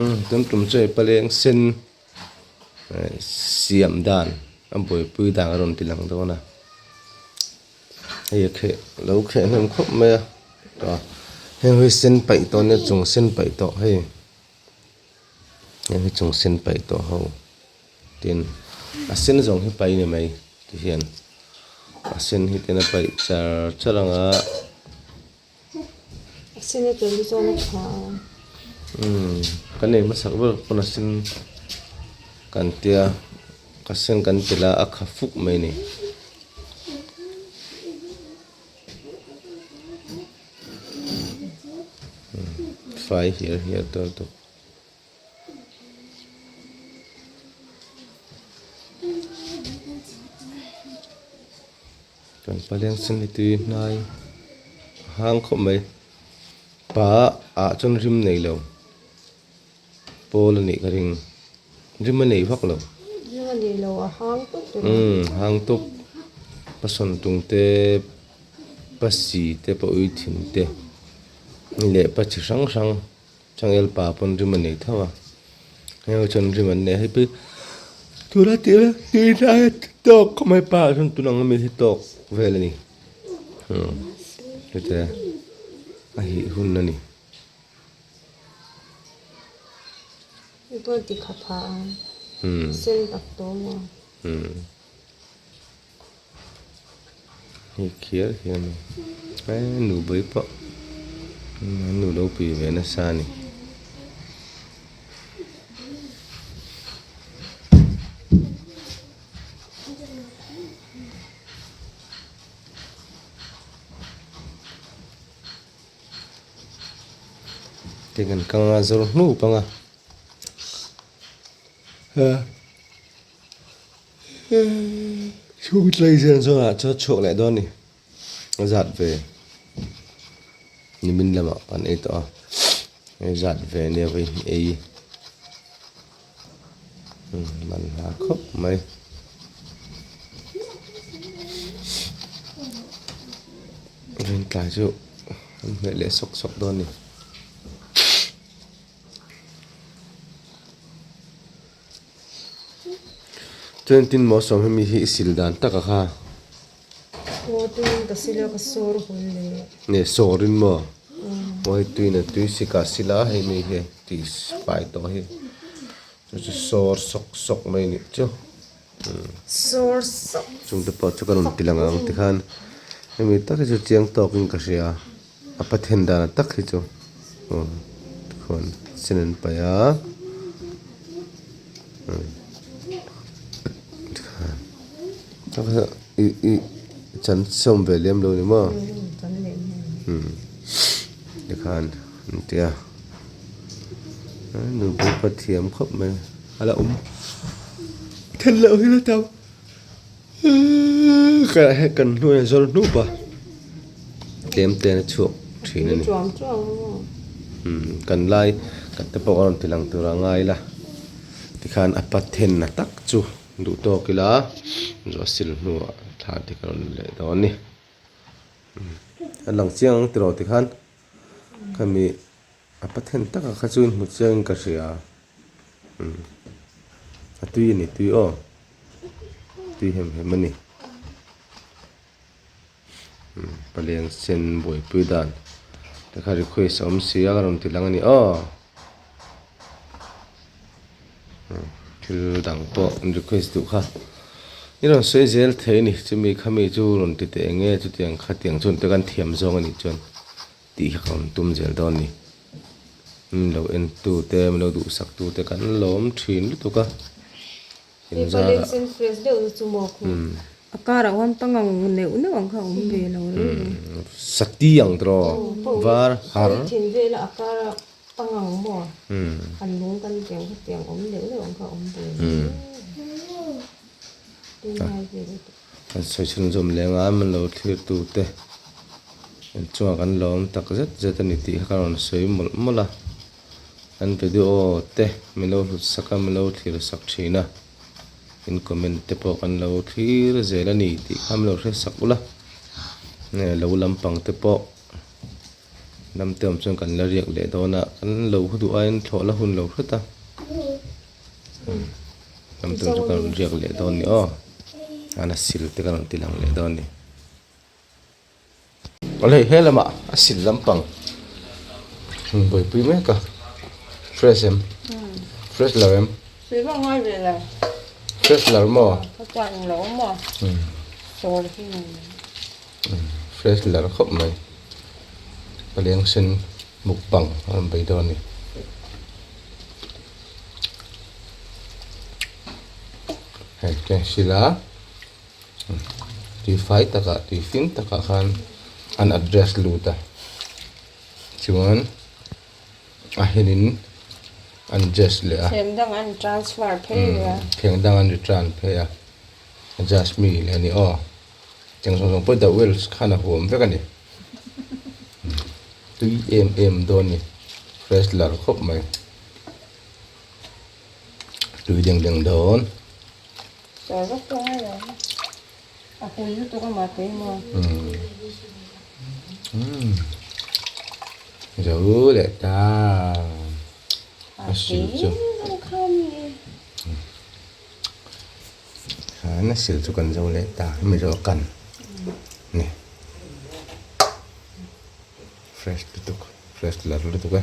Tun tum chu hei paleng sen siam dan a buaipui dan a rawn ti lang dawn a hei a kheh lo kheh hnem khawp mai a heng hi sen paih tawh ania chung sen paih tawh hei heng hi chung sen paih tawh ho tin a sen zawng hi paih a ni mai tihian a sen hi ten a paih char char ang a. A sen a tel chuan a tha a. Umm kan ei hmasak ber pawn a sen kan tia ka sen kan tel a a kha fuk mai a ni. Fai hiar hiar tawh lutuk. Kan paleng sen hi tui hnai a hang khawp mai pa ah chuan rim nei lo pawl a nih ka ring rim a nei vak lo rim a nei lo a hang tawp umm hang tawp pasawn tung te pasi te pawh ui thin te leh pa chi hrang hrang. Changel pa pawn rim a nei tho a, heng ho chuan rim an nei a hei pawh hi tuna tih vel tui lai a tawk khawp mai pa ah chuan tun ang ami hi tawk vel a ni umm hete a hih hun a ni. Hei pawh a ti kha phah a sen tak tawh maw. Umm. Hei khiar hian eh nu bawi pawh an nu lo pui ve nasa a ni. Te kan kang a zawr hnup ang a. Chhung tlai zel zawnah chuan chhuak leh dawn a ni a zat ve nimin lamah kan ei tawh a hei zat ve ania vawi hnih ei man hla khawp mai rintlai chu an hmeh leh sawk sawk dawn a ni. Chuan tin maw sawm hemi hi i sil dan tak a kha. Aw tuin ka sil a ka sawr hul le. Nge sawrin maw? Aw hei tuin a tui sik a sil a hei mi hi ti fai tawh hi chu chu sawr sawk sawk mai a nih chu. Sawr sawk. Chung te pawh chu ka rawn ti lang ang tikhan hemi tak hi chu chiang tawkin ka hria. A pathian dan tak hi chu aw tikhuan sen an paih a tikhan ih ih chan sawm ve lem lo ni maw tikhan an tia nupui pathiam khawp mai a la awm then loh hi la tam. Kan hnuaiah zawr hnup a tlem te a chhuak thin a ni kan lai kan te pawh a rawn ti lang tur a ngai ila tikhan a pathenna tak chu duh tawk ila zawh sil hnuah thla te ka rawn leh dawn a ni a lang chiang ang tiraw tikhan khami a pathen taka kha chu inhmu chiangin ka hria a tui a ni tui aw. Tui hem hem a ni. Palian sen buaipui dan te kha request a awm si a ka rawn ti lang a ni aw. Thil dang pawh an request duh kha i rawn sawi zel thei a ni chumi khami chu rawn ti teh eng nge chutiang khatiang chuan te kan thiam zawng a nih chuan tih kha ka rawn tum zel dawn a ni. Min lo en tu te min lo duhsak tu te kan lawm thin lutuk a. Hei palian sen fresh deuh chu chu maw khu a karah huan pangang neuh neuh ang kha a awm ve lo reng reng. Sati ang tiraw var har. Pawi thin vel a a kara pangang maw a lung kan tiang kha tiang awm neuh neuh ang kha a awm ve lo reng reng. Tunlai vel a tawh. Kan sawi chhunzawm leng a min lo thlir tu te in chungah kan lawm tak zet zet a ni tih kha ka rawn sawi mawlh mawlh a. An video te min lo hlut sak a, min lo thlir sak thin a, in comment te pawh kan lo thlir zel a ni tih kha min lo hre sak ula, nge lo lampang te pawh Lam te awm chuan kan la riak leh dawn a, kan lo hu duh aiin thlawh la hun lo hret a. Lam te awm chu kan rawn riak leh dawn ni aw. An a sil te kan rawn ti lang leh dawn ni. Awle he lamah a sil lampang buaipui mek a, fresh em? Fresh lo em? Sui vak ngai ve lo. Fresh lo maw? Ka chak lo maw? Sawi hi ni. Fresh lar khawp mai. Paleng sen mukbang a rawn bei dawn a ni. Hei te hrilh a tui fai takah tui fim takah khan an address lut a chuan a henin an dress leh a. Thleng dang an transfer phei leh a. Thleng dang an return phei a. Jasmine a ni aw. Cheng zawng zawng pawh The Wells khan a huam vek a ni. Tui em em dawn a ni. Fresh lar khawp mai. Tui deng deng dawn. Sawi vak pawh ngai lo. A hui lutuk a mah tei maw. Zo leh ta. A sil chu. Khan a sil chu kan zo leh ta hemi zawh a kan ni fresh lutuk fresh lar lutuk e.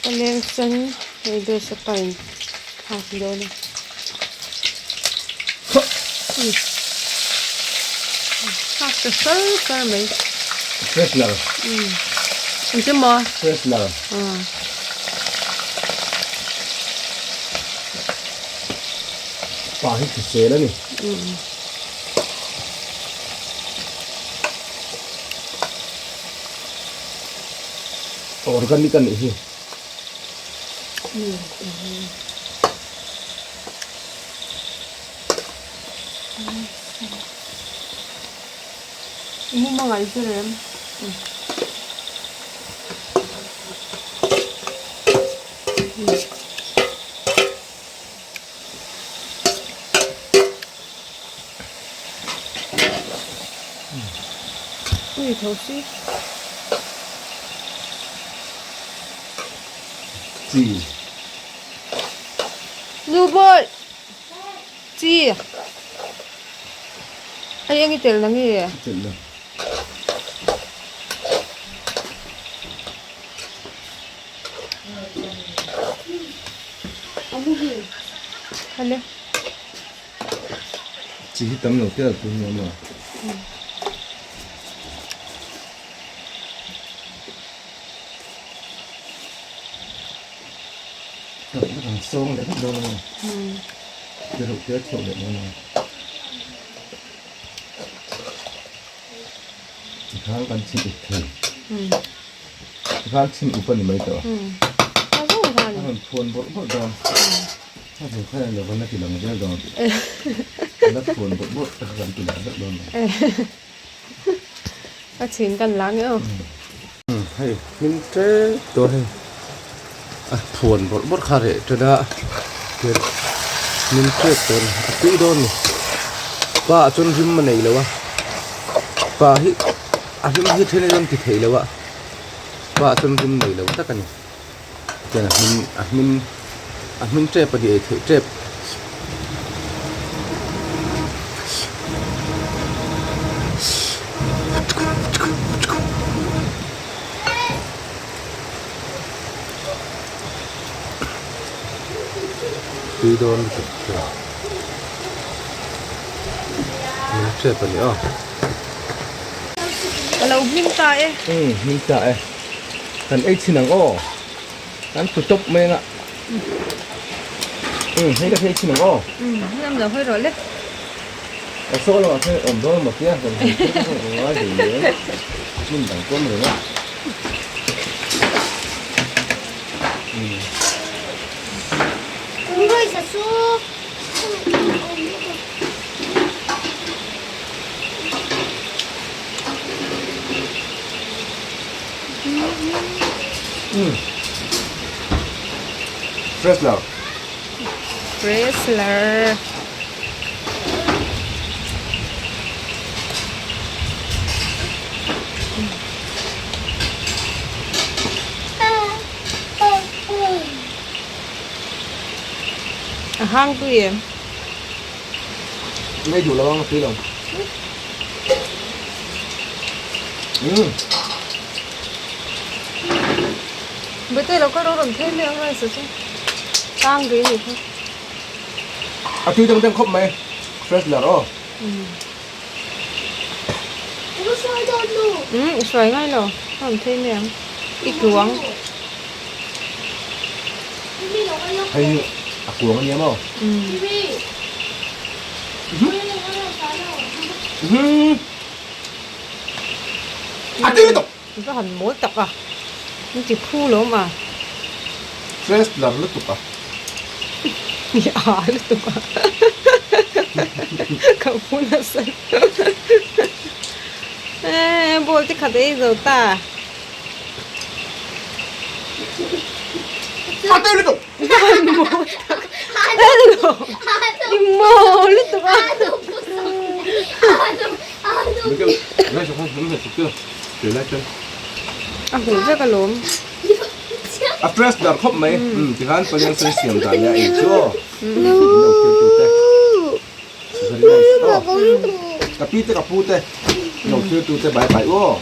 Ka leng sen hei base a pain thlak dawn a thlak ta sar sar mai. Fresh lar. Engtin maw? Fresh lar. Pa hi hrisel a ni. Organic a nih hi. Mumanga i zir em? Ui tho si. Chi. Nu bawi. Chi. Ai eng i tel na nge? Tel lo. Hale. Chi hi tam lo tel tun lo maw? Ang sawng leh vek dawn a maw? Tireuh te a chhuak leh dawn a maw? Tikhan kan chhin up thei. Tikhan chhin up a ni mai tawh. A rawn phuan bawrh bawrh dawn. A vur khan a lo va la ti lang zel dawn. A la phuan bawrh bawrh te kha kan ti lang vek dawn. A chhin kan la nge aw. Hei hmin tlem tawh hei a phuan bawrh bawrh kha reh ṭan a hmin tlem tawh a ni a tui dawn a ni pa ah chuan rim a nei lo a pa hi a rim hi then a ti thei lo a pa ah chuan rim nei lo tak a ni chuan a hmin a hmin a hmin tep a ni ei theih tep. Tui dawn lutuk chu hmin tep a ni aw. Ka lo hming ta e. Umm hming ta e. Kan ei chhin ang aw. Kan tlu tawp mai anga. Umm hei ka thei chhin ang aw. Umm hei lo hawi rawh le. Ka saw lamah khan awm dawn maw tia kan hmu thei chu ka ngai ve lem. Hmun dang pawh a ni reng a. Umm. Fresh lar. Fresh lar. A hang tui em? Ngei duh lo ang a tui lo. Umm. Bete lo kal rawh rawn phei mai ang rice chu. Tang tui ni kha. A tui dang dang khawp mai. Fresh lar aw. Umm i hruai ngai lo. Rawn phei mai ang. I tluang. Hei hi a kuang ania maw? A tui lutuk! I va han mawl tak a, in ti phu lo ma. Fresh lar lutuk a. I a lutuk a. Ka phu nasa. Eee ball te khat ei zo ta. A tui lutuk! I va han mawl tak. Hello! I mawl lutuk a. A huh vek alawm. A fresh dar khawp mai. Tikhan palian sen siam dan leh a ei chu aw. Min lo thlir tu te. Very nice aw. Ka pi te ka pu te. Lo thlir tu te bye bye aw.